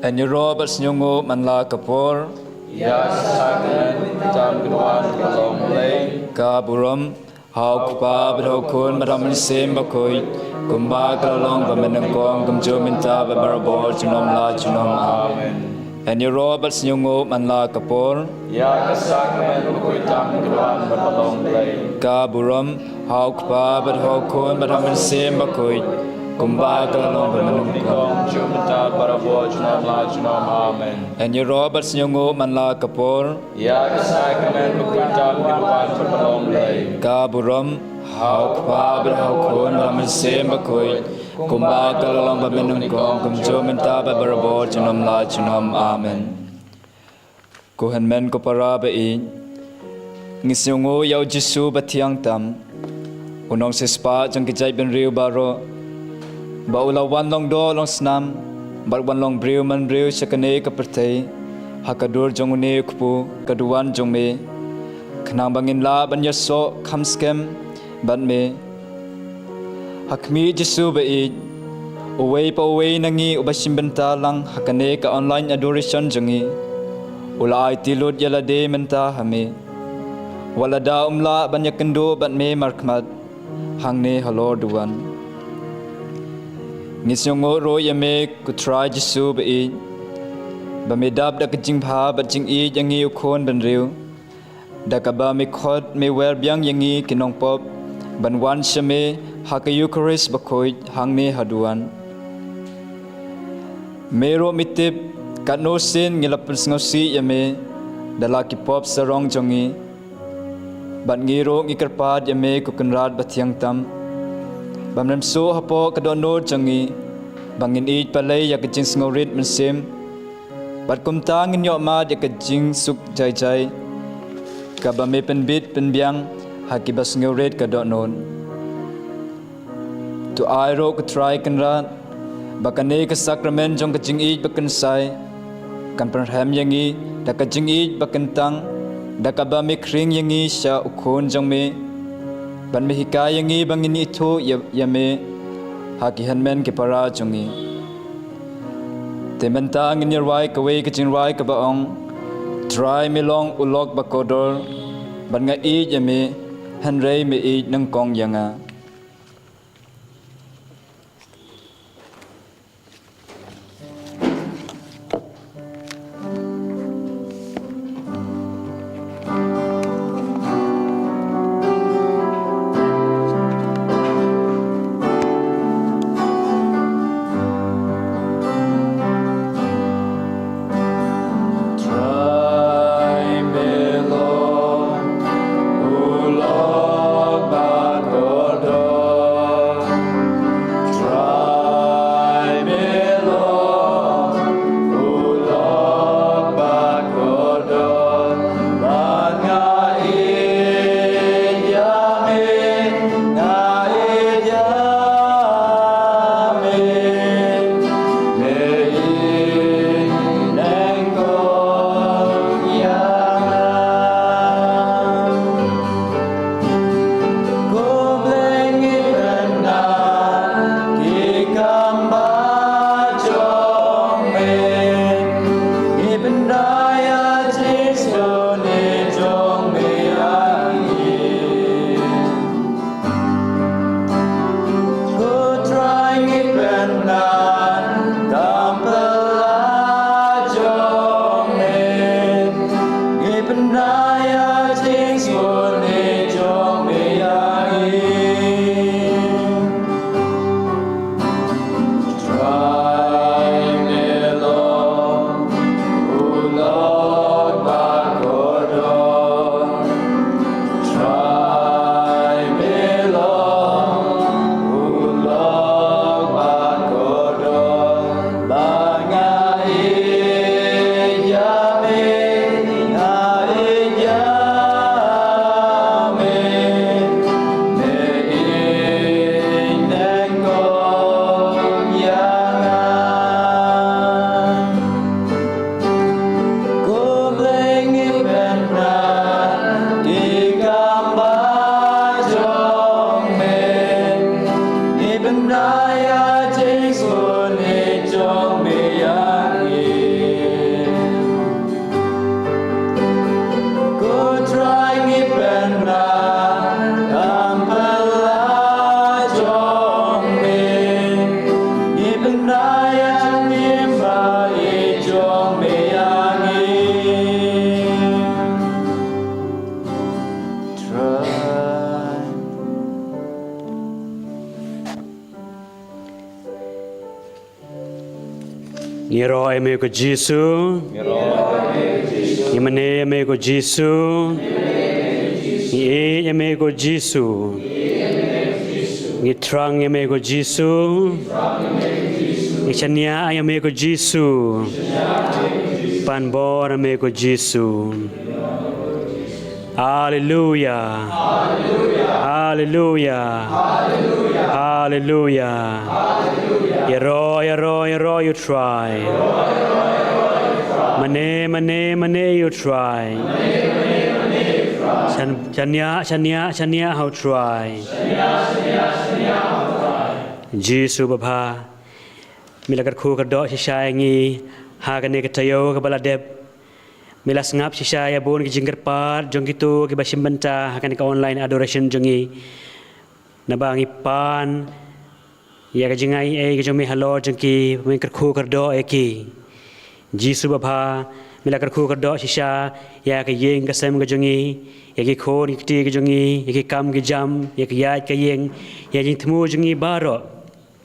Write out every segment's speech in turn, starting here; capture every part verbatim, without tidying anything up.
Yn ïaroh bad sngewnguh man la ka por. Ïa ka sakrament ka tam ka duwan ka long Blei. Ka burom ha U Kpa bad ha U Khun bad ha U Mynsiem Bakhuid, kumba ka la long ba mynnyngkong, kumjuh mynta bad barabor junom la junom. Amen. Yn ïaroh bad sngewnguh man la ka por. Ïa ka sakrament bakhuid tam ka duwan bad ka long Blei. Ka burom ha U Kpa bad ha U Khun bad ha U Mynsiem Bakhuid, kumba ka la long ba mynnyngkong, kumjuh mynta, barabor junom la junom. Amen. Yn ïaroh bad sngewnguh man la ka por. Ïa ka sakrament bakhuid tam ka duwan bad ka long Blei. Ka burom ha U Kpa bad ha U Khun bad ha U Mynsiem Bakhuid, kumba ka la long ba mynnyngkong, kumjuh mynta bad barabor junom la junom. Amen. Ko hynmen ko para ba ïeit, ngi sngewnguh ïa U Jisu ba thiang tam, u nongsiewspah jong ki jaitbynriew baroh, ba u la wan long doh long snam bad wan long briew man briew sha kane ka pyrthei ha ka dur jong une u kpu ka duwan jong me, khnang ba ngin lah ban ïasoh kham skhem bad me. Ha khmih, Jisu ba ïeit, uwei pa uwei na ngi uba shim bynta lang ha kane ka online adoration jong ngi, u la aiti lut ïa lade mynta ha me. Wat lada um lah ban ïakynduh bad me markhmat hangne halor duwan. Ngi sngewnguh ruh ïa me, ko Trai Jisu ba ïeit, ba me dap da ka jingbha bad jingïeit ïa ngi u khun bynriew, da kaba me khot me wer biang ïa ngi ki nongpop ban wan sha me ha ka Eukharist bakhuid hangne ha duwan. Me ruh me tip katno sien ngi la pynsngewsih ïa me da la ki pop sarong jong ngi. Bad ngi ruh ngi kyrpad ïa me, ko Kynrad ba thiang tam, ba men sngewthuh hapoh ka dohnud jong ngi ba ngin ïeit balei ïa ka jingsngewrit mynsiem, bad kumta ngin ïoh mad ïa ka jingsuk jai jai kaba me pynbit pynbiang ha kiba sngewrit ka dohnud. To ai ruh, ko Trai Kynrad, ba kane ka sakrament jong ka jingïeit bakynsai kan pynrhem ïa ngi da ka jingïeit bakyntang, da kaba me khring ïa ngi sha u Khun jong me, bad me hikai ïa ngi ba ngin ithuh ïa, ïa me ha ki hynmen ki para jong ngi. Te mynta ngin ïa rwai kawei ka jingrwai kaba ong: Trai, me long u lok ba kordor, bad nga ïeit ïa me, hynrei me ïeit nyngkong ïa nga. Ngi ïaroh ïa me ko Jisu. Ngi mane ïa me ko Jisu. Ngi ïeit ïa me ko Jisu. Ngi thrang ïa me ko Jisu. Ngi shaniah ïa me ko Jisu. Pan bor ïa me ko Jisu. Haleluya. Haleluya. Haleluya. Ïaroh, ïaroh, ïaroh ïa u Trai. Mane, mane, mane ïa u Trai. Shan-, shaniah, shaniah, shaniah ha u Trai. Jisu babha. Me la kyrkhu kyrdoh shisha ïa ngi ha kane ka taïew kaba la dep. Me la sngap shisha ïa bun ki jingkyrpad jong kito kiba shim bynta ha kane ka online adoration jong ngi. Naba ngi pan ïa ka jingaiei ka jong me halor jong ki, me kyrkhu kyrdoh ïa ki. Jisu babha, me la kyrkhu kyrdoh shisha ïa ka ïing ka sem ka jong ngi, ïa ki khun ki kti ka jong ngi, ïa ki kam ki jam, ïa ka ïaid ka ïeng, ïa jingthmu jong ngi baroh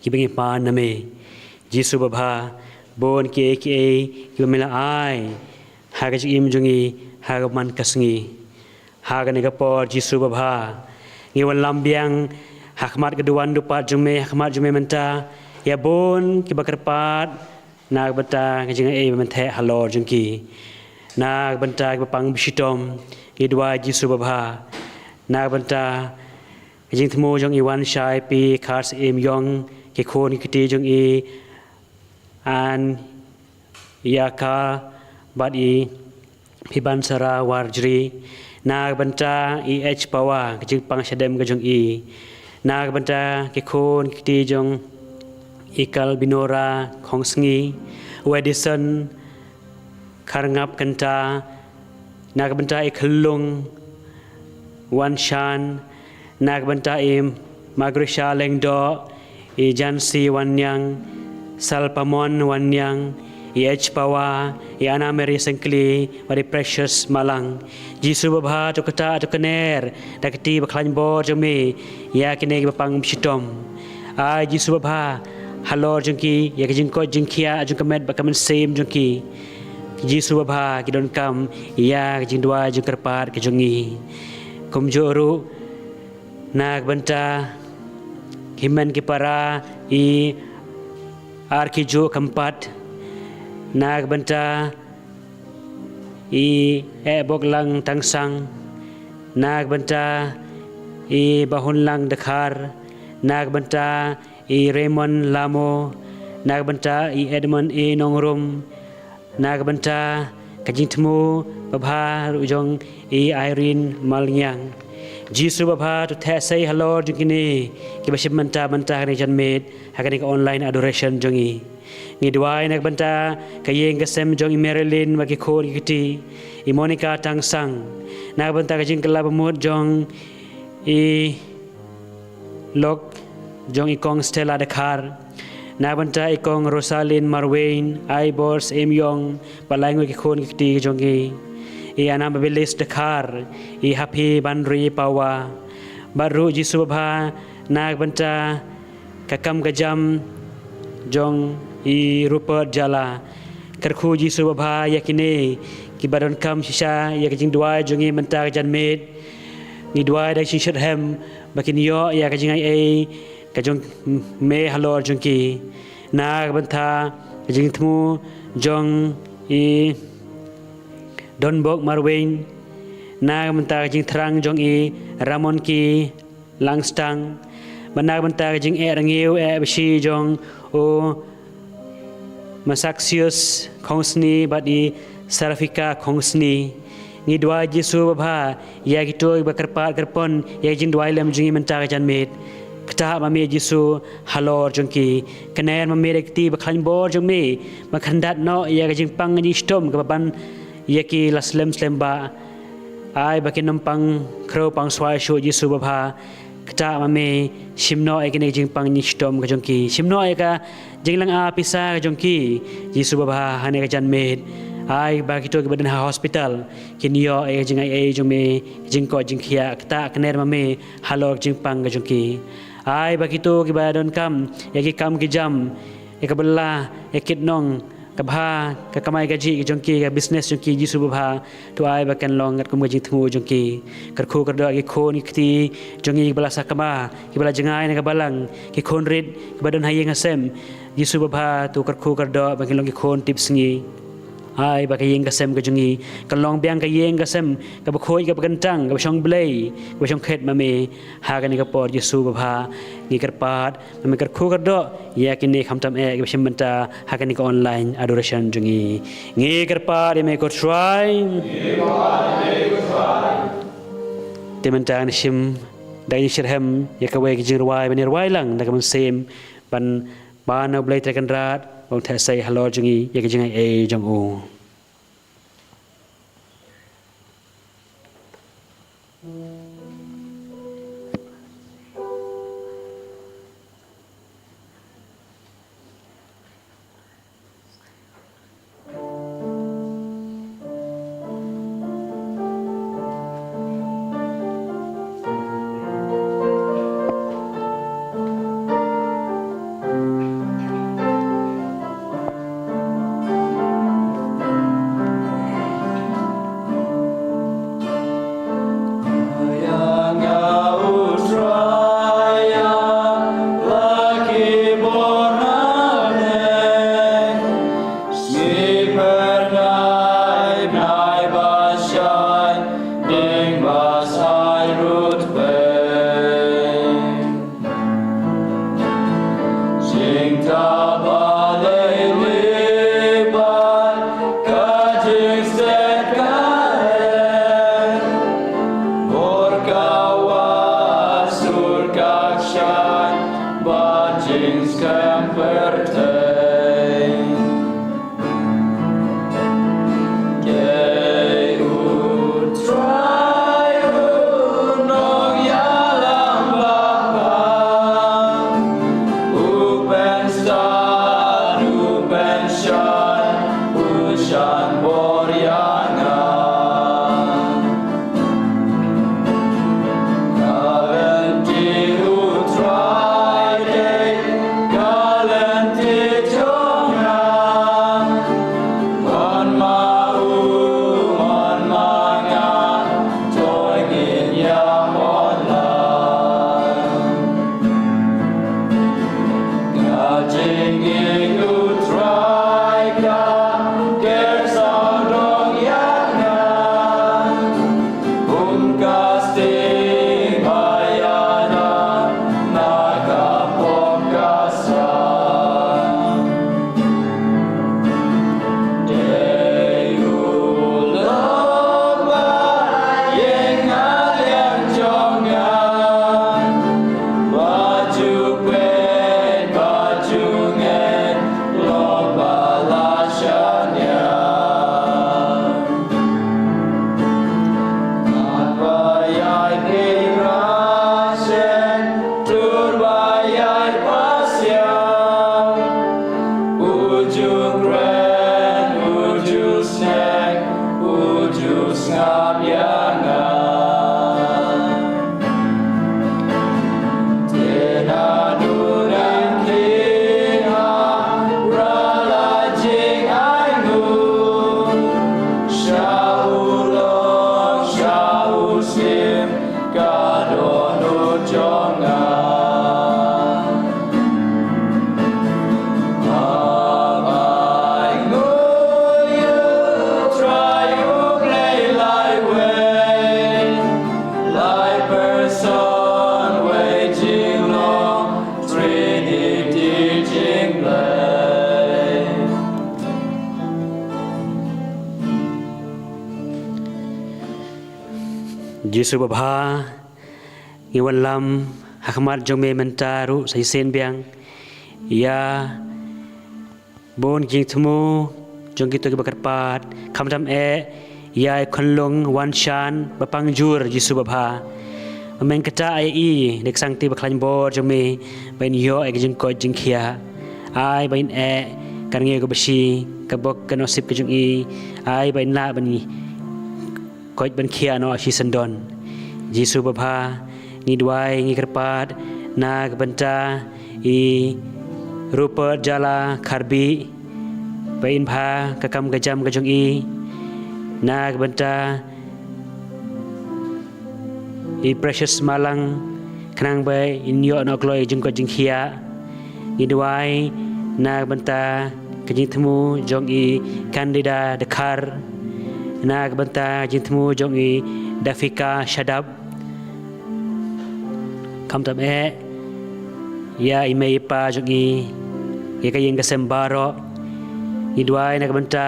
kiba ngi pan na me. Jisu babha, bun kiei kiei kiba me la ai ha ka jingim jong ngi ha ka man ka sngi. Ha kane ka por Jisu babha, ngi wallam biang ha khmat ka duwan dupat jong me, ha khmat jong me mynta, ïa bun kiba kyrpad na ka bynta ka jingaiei ba men theh halor jong ki. Na ka bynta kiba pang ba shitom, ngi duwai Jisu babha. Na ka bynta ka jingthmu jong i Wanshai P Kharsyiem Ïong, ki khun ki kti jong i An Ïaka bad i Phibansara Warjri. Na ka bynta i H Pawa, ka jingpang shadem ka jong i. Na ka bynta ki khun ki kti jong i Kalbinora Khongsngi, u Edison Kharngap Kynta, na ka bynta i Khyllung Wanshan, na ka bynta i Magrisha Lyngdoh, i Jansi Wanniang, Salpamon Wanniang, i H Pawa, i Anna Mary Syngkli, bad i Precious Malang. Jisu babha, to ktah to kner da ka kti ba khlaiñ bor jong me ïa kine kiba pang ba shitom. Ai Jisu babha, halor jong ki ïa ka jingkoit jingkhiah jong ka met bad ka mynsiem jong ki. Jisu babha, ki donkam ïa ka jingduwai jingkyrpad ka jong ngi. Kumjuh ruh na ka bynta ki hynmen ki para, i Arkijuh Khampat, na ka bynta i Ehboklang Tangsang, na ka bynta i Bahunlang Dkhar, na ka bynta i Raymond Lamo, na ka bynta i Edmund A Nongrum, na ka bynta ka jingthmu babha ruh jong i Irene Malngiang. Jisu babha, to theh sei halor jong kine kiba shim bynta mynta ha kane ka janmiet ha kane ka online adoration jong ngi. Ngi duwai na ka bynta ka ïing ka sem jong i Marilyn bad ki khun ki kti, i Monica Tangsang, na ka bynta ka jingkylla bamut jong i lok jong i Kong Stella Dkhar, na ka bynta i Kong Rosalyn Marwein, Aibor Syiem Ïong, bad lai ngut ki khun ki kti jong ki, i Anababilis Dkhar, i Happy Banri Pawa, bad ruh Jisu babha na ka bynta ka kam ka jam jong i Rupert Jala. Kyrkhu Jisu babha ïa kine kiba donkam shisha ïa ka jingduwai jong ngi mynta ka janmiet. Ngi duwai da ka jingshitrhem ba kin ïoh ïa ka jingaiei ka jong me halor jong ki. Na ka bynta ka jingthmu jong i Donbok Marwein, na ka bynta ka jingthrang jong i Ramonki Langstang, bad na ka bynta ka jingeh rngiew eh bishi jong u Masaxius Khongsni bad i Sarafika Khongsni. Ngi duwai Jisu babha ïa kito kiba kyrpad kyrpon ïa ka jingduwai lem jong ngi mynta ka janmiet. Ktah ma me Jisu halor jong ki. Kner ma me da ka kti ba khlaiñ bor jong me ba khyndat noh ïa ka jingpang ka jingshitom kaba ban ïa ki la slem slem ba. Ai ba kin ym pang khrew pang swai shuh Jisu babha. Ktah ma me, shim noh ïa kine ki jingpang jingshitom ka jong ki. Shim noh ïa ka jinglynga pisa ka jong ki. Jisu babha, ha kane ka janmiet, ai ba kito kiba don ha hospital kin ïoh ïa ka jingaiei jong me, ka jingkoit jingkhiah. Ktah kner ma me halor ka jingpang ka jong ki. Ai ba kito kiba donkam ïa ki kam ki jam, ïa ka bylla, ïa ki tnong, ka bha, ka kamai kajih ka jong ki, ka business jong ki, Jisu babha, to ai ba kan long kat kum ka jingthmu jong ki. Kyrkhu kyrdoh ïa ki khun ki kti jong ngi kiba la sakma, kiba la jngai na ka balang, ki khun rit kiba don ha ïing ha sem, Jisu babha, to kyrkhu kyrdoh ba kin long ki khun tipsngi. Ai ba ka ïing ka sem ka jong ngi kan long biang ka ïing ka sem kaba khuid, kaba kyntang, kaba shong Blei, kaba shong khet ma me. Ha kane ka por, Jisu babha, ngi kyrpad ba men kyrkhu kyrdoh ïa kine khamtam eh kiba shim bynta ha kane ka online adoration jong ngi. Ngi kyrpad ïa me, ko Trai. Te mynta ngin shim da ka jingshitrhem ïa kawei ka jingrwai ban ïarwai lang da ka mynsiem ban pan na U Blei Trai Kynrad, ba un theh sei halor jong ngi ïa ka jingai ei jong u. Jisu babha, ngi wanlam ha khmat jong me mynta ruh sa shisien biang ïa bun ki jingthmu jong kito kiba kyrpad, khamtam eh ïa i khunlung Wan Shan ba pang jur, Jisu babha. Ba men ktah ïa i da ki sangti ba khlaiñ bor jong me ba in ïoh ïa ka jingkoit jingkhiah. Ai ba in eh ka rngiew kaba shi, ka bok ka nusip ka jong i. Ai ba in lah ban koit ban khiah noh shisyndon. Jisu babha, ngi duwai, ngi kyrpad na ka bynta i Rupert Jala Kharbih, ba in bha ka kam ka jam ka jong i, na ka bynta i Precious Malang, khnang ba in ïoh noh kloi jingkoit jingkhiah. Ngi duwai na ka bynta ka jingthmu jong i Candida Dkhar, na ka bynta ka jingthmu jong i Dafika Shadap. Khamtam eh ïa i mei i pa jong i, ïa ka ïing ka sem baroh. Ngi duwai na ka bynta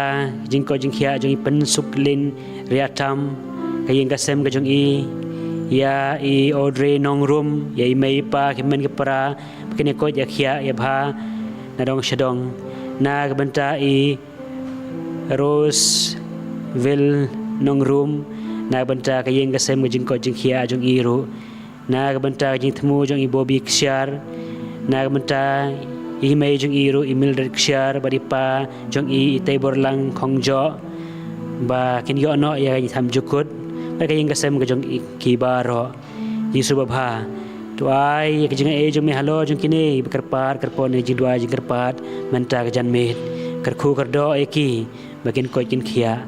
jingkoit jingkhiah jong i Pynsuklin Riatam, ka ïing ka sem ka jong i, ïa i Audrey Nongrum, ïa i mei i pa, ki hynmen ki para, ba kin ïa koit ïa khiah ïa bha na dong sha dong. Na ka bynta i Roseville Nongrum, na ka bynta ka ïing ka sem, ka jingkoit jingkhiah jong i ruh, na ka bynta ka jingthmu jong i Bobby Ksiar, na ka bynta i mei jong i ruh i Mildred Ksiar bad i pa jong i, i Teiborlang Khongjoh, ba kin ïoh noh ïa ka jingthmu jukut bad ka ïing ka sem ka jong i ki baroh. Jisu babha, to ai ïa ka jingai ei jong me halor jong kine ba kyrpad kyrpon ïa ka jingduwai jingkyrpad mynta ka janmiet. Kyrkhu kyrdoh ïa ki ba kin koit kin khiah.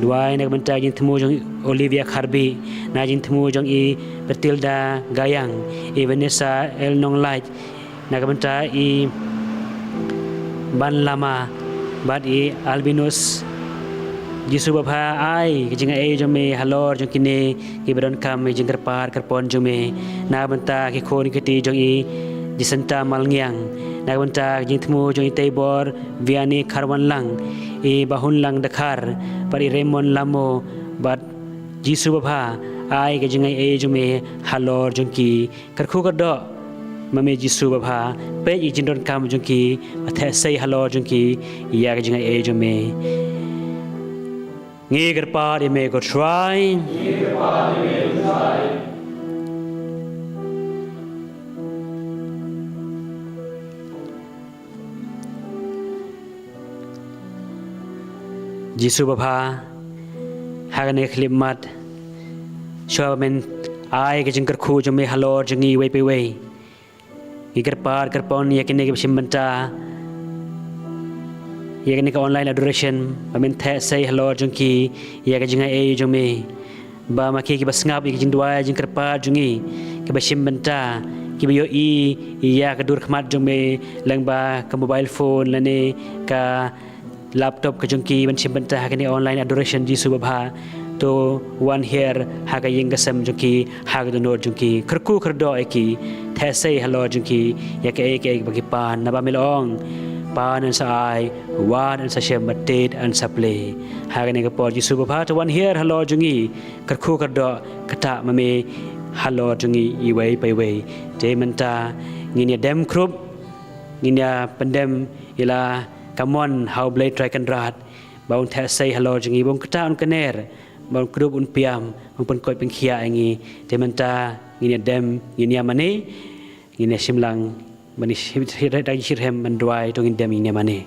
Duwai na ka bynta ka jingthmu jong Olivia Kharbi, na ka jingthmu jong i Bertilda Gayang, i Vanessa L Nonglait, na ka bynta i Ban Lama bad i Albinus. Jisu babha, ai ka jingai ei jong me halor jong kine kiba donkam ïa ka jingkyrpad kyrpon jong me. Na ka bynta ki khun ki kti jong i Jacinta Malngiang, na ka bynta ka jingthmu jong i Teibor Vianney Kharwanlang, i Bahunlang Dkhar bad i Raymond Lamo, bad Jisu babha, ai ka jingai ei jong me halor jong ki. Kyrkhu kyrdoh ma me Jisu babha, peit ïa ka jingdonkam jong ki, ba theh sei halor jong ki ïa ka jingai ei jong me. Ngi kyrpad ïa me ko Trai. Jisu babha, ha kane ka khyllipmat, shuwa ba men ai ka jingkyrkhu jong me halor jong ngi iwei pa iwei, ngi kyrpad kyrpon ïa kine kiba shim bynta ïa kane ka online adoration, ba men theh sei halor jong ki ïa ka jingai ei jong me. Ba ma ki kiba sngap ïa ka jingduwai jingkyrpad jong ngi, kiba shim bynta, kiba ïohi ïa ka dur khmat jong me lyngba ka mobile phone lane ka laptop ka jong ki ban shim bynta ha kane online adoration, Jisu babha, to wan hiar ha ka ïing ka sem jong ki, ha ka dohnud jong ki. Kyrkhu kyrdoh ïa ki, theh sei halor jong ki ïa kaei kaei ba ki pan, naba me la ong, pan yn sa ai, wad yn sa shem, bad tied yn sa plie. Ha kane ka por Jisu babha, to wan hiar halor jong ngi, kyrkhu kyrdoh, kata ma me halor jong ngi iwei pa iwei. Te mynta ngin ïa dem khrup, ngin ïa pyndem ïa la ka mon ha U Blei Trai Kynrad, ba un theh sei halor jong ngi, ba un ktah un kner, ba un kdup un piam, ba un pynkoit pynkhiah ïa ngi. Te mynta ngin ïa dem, ngin ïa mane, ngin ïa shim lang, ban ïa shir-, shir-, da ki shitrhem ban duwai, to ngin dem, ngin ïa mane.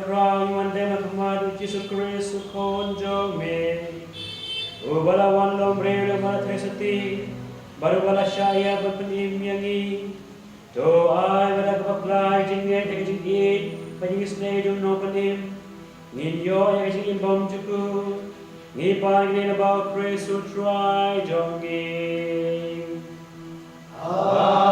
Khrang wan dem ha khmat u Jisu Khrist u Khun jong me, uba la wan long briew lyngba la Trai Sotti, bad uba la shah ïap ban pynim ïa ngi. To ai ba da ka bakla, ka jingngeit, ka jingïeit bad ka jingisynei jong u Nongpynim, ngin ïoh ïa ka jingim bymjukut. Ngi pan kane lyngba u Khrist u Trai jong ngi. Amen.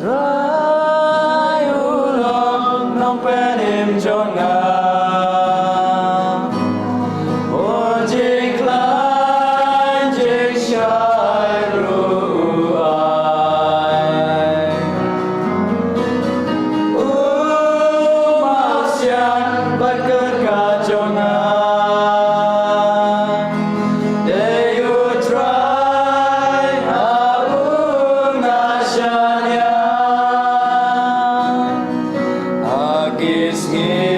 Trai u long Nongpynim jong nga, u jingkhlaiñ jingshai ruh u ai. U mawsiang bad kyrkhu jong nga, dei u Trai ha u nga shaniah. Ha ki sngi